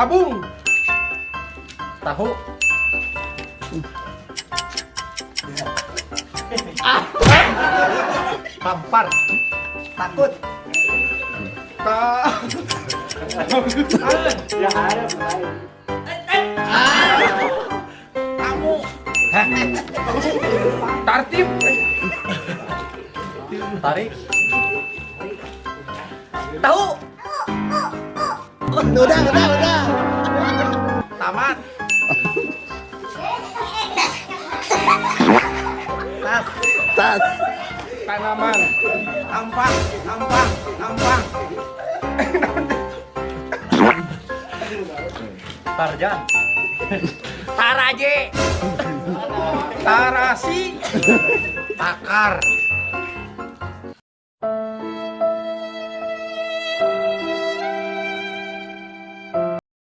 Tabung. Tahu. Tampar. Takut. Ta. Tamu. Tartib. Tarik. Tahu. Udah. Tamat. Tas. Tas. Tanaman. Tampang, tampang, tampang. Tarjan. Taraje. Tarasi. Takar.